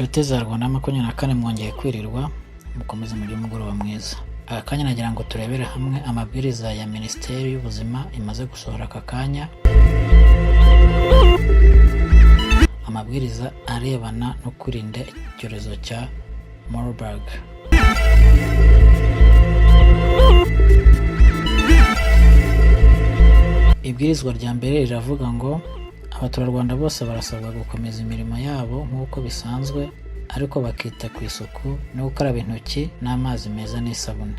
Inshuti za Rwanda 24, mwongeye kwirirwa, mukomeze mugire umugoroba mwiza. Aka kanya nagira ngo turebere hamwe amabwiriza ya Minisiteri y'Ubuzima imaze gusohora aka kanya, amabwiriza arebana no kwirinda icyorezo cya Marburg. Ibwirizwa rya mbere riravuga ngo abaturarwanda bose barasabwa gukomeza imirimo yabo nk'uko bisanzwe, ariko bakita ku isuku no gukaraba intoki n'amazi meza n'isabune.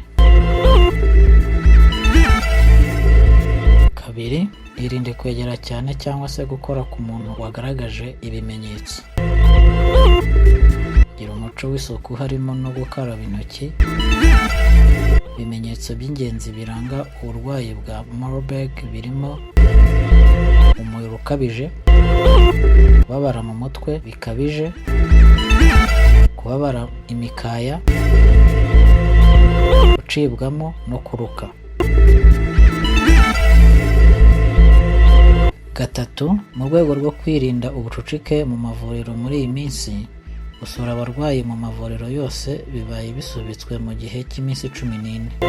Kabiri, irinde kwegera cyane cyangwa se gukora ku muntu wagaragaje ibimenyetso. Gira umuco w'isuku harimo no gukaraba intoki. Ibimenyetso by'ingenzi biranga uburwayi bwa Marburg birimo umuriro ukabije, kubabara mu mutwe bikabije, kubabara imikaya, gucibwamo no kuruka. Gatatu, mu rwego rwo kwirinda ubucucike mu mavuriro muri iyi minsi, gusura abarwayi mu mavuriro yose bibaye bisubitswe mu gihe cy'iminsi 14.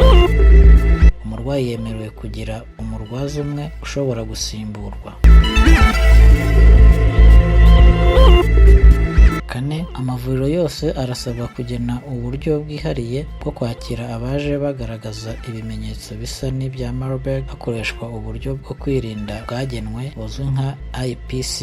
Umurwayi yemerewe kugira umurwaza umwe ushobora gusimburwa. Kane, amavuriro yose arasabwa kugena uburyo bwihariye bwo kwakira abaje bagaragaza ibimenyetso bisa n'ibya Marburg, hakoreshwa uburyo bwo kwirinda bwagenwe buzwi nka IPC.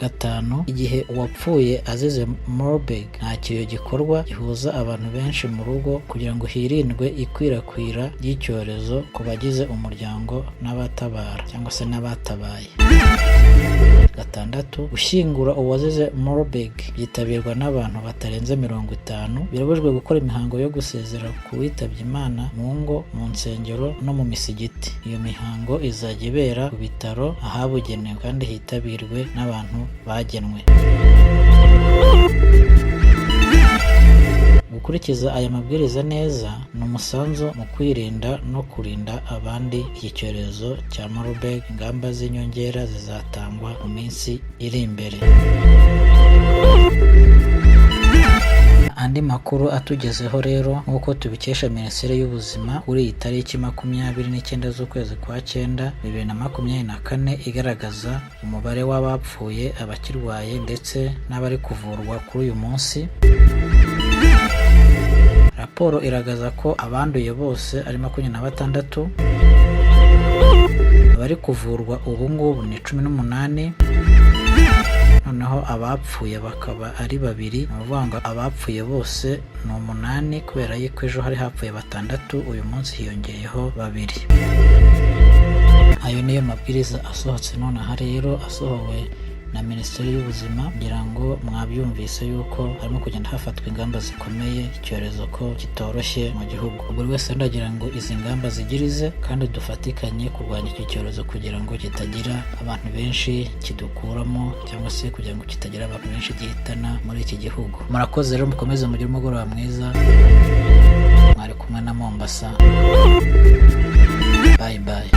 Gatanu, igihe uwapfuye azize Marburg, nta kiriyo gikorwa gihuza abantu benshi mu rugo kugira ngo hirindwe ikwirakwira ry'icyorezo ku bagize umuryango n'abatabara cyangwa se n'abatabaye. Gatandatu, gushyingura uwazize Marburg byitabirwa n'abantu batarenze 50. Birabujijwe gukora imihango yo gusezera ku witabye Imana mu ngo, mu nsengero no mu misigiti. Iyo mihango izajya ibera ku bitaro ahabugenewe kandi hitabirwe n'abantu bagenwe. Gukurikiza aya mabwiriza neza ni umusanzu mu kwirinda no kurinda abandi iki cyorezo cya Marburg. Ingamba z'inyongera zizatangwa mu minsi iri imbere. Andi makuru atugezeho rero, nk'uko tubikesha Minisiteri y'Ubuzima, kuri iyi tariki 29 z'ukwezi kwa cyenda 2024, igaragaza umubare w'abapfuye, abakirwaye ndetse n'abari kuvurwa kuri uyu munsi. Raporo iragaragaza ko abanduye bose ari 26, abari kuvurwa ubu ngubu ni 18, noneho abapfuye bakaba ari babiri. Ni ukuvuga ngo abapfuye bose ni umunani, kubera yuko ejo hari hapfuye batandatu, uyu munsi hiyongeyeho babiri. Ayo niyo mabwiriza asohotse nonaha rero, asohowe na Minisiteri y'Ubuzima. Ngira ngo mwabyumvise yuko harimo kugenda hafatwa ingamba zikomeye, icyorezo ko kitoroshye mu gihugu. Buri wese ndagira ngo izi ngamba zigirize kandi dufatikanye kurwanya iki cyorezo kugira ngo kitagira abantu benshi kidukuramo, cyangwa se kugira ngo kitagira abantu benshi gihitana muri iki gihugu. Murakoze rero, mukomeze mugire umugoroba mwiza. Mwari kumwe na Mombasa. Bye bye.